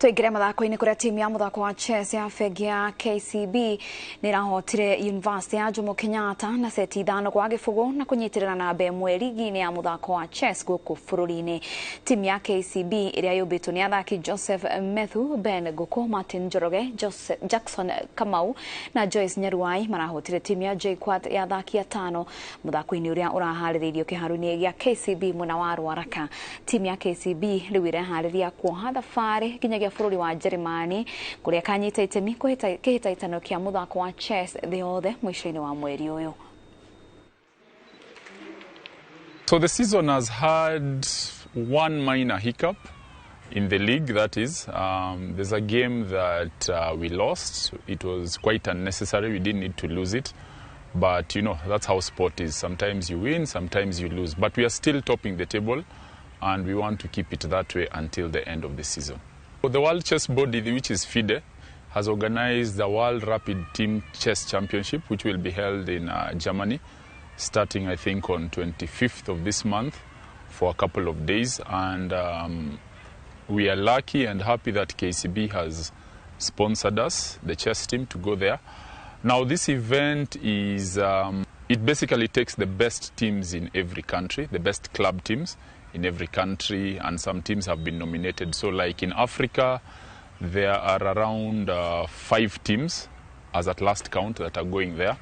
Tuingire mathako-inĩ kũrĩa timu ya mũthako wa chess ya bengi ya KCB nĩ ĩrahotire University ya Jomo Kenyatta na seti 5-0 na kũnyitĩrĩra namba 1 rigi-inĩ ya mũthako wa chess gũkũ bũrũri-inĩ. Timu ya KCB ĩrĩa yũmbĩtwo nĩ athaki Joseph Methu, Ben Ngũkũ, Martin Njoroge, Joseph, Jackson Kamau na Joyce Nyaruai marahotire timu ya JKUAT ya athaki 5 mũthako-inĩ ũrĩa ũraharĩrĩirio kĩharo-inĩ gĩa KCB mwena wa Ruaraka. Timu ya KCB rĩu ĩreharĩria kuoha thabarĩ nginyagia bũrũri wa Jeremani kũrĩa kanyita itemi kĩhĩtahĩtano kĩa mũthako wa chess thĩ yothe mũico-inĩ wa mweri ũyũ. So the season has had one minor hiccup in the league, that is. There's a game that we lost. It was quite unnecessary. We didn't need to lose it. But, you know, that's how sport is. Sometimes you win, sometimes you lose. But we are still topping the table, and we want to keep it that way until the end of the season. The World Chess Body, which is FIDE, has organized the World Rapid Team Chess Championship, which will be held in Germany, starting, I think, on 25th of this month for a couple of days. And we are lucky and happy that KCB has sponsored us, the chess team, to go there. Now, this event is, it basically takes the best teams in every country, the best club teams in every country, and some teams have been nominated. So like in Africa, there are around 5 teams, as at last count, that are going there.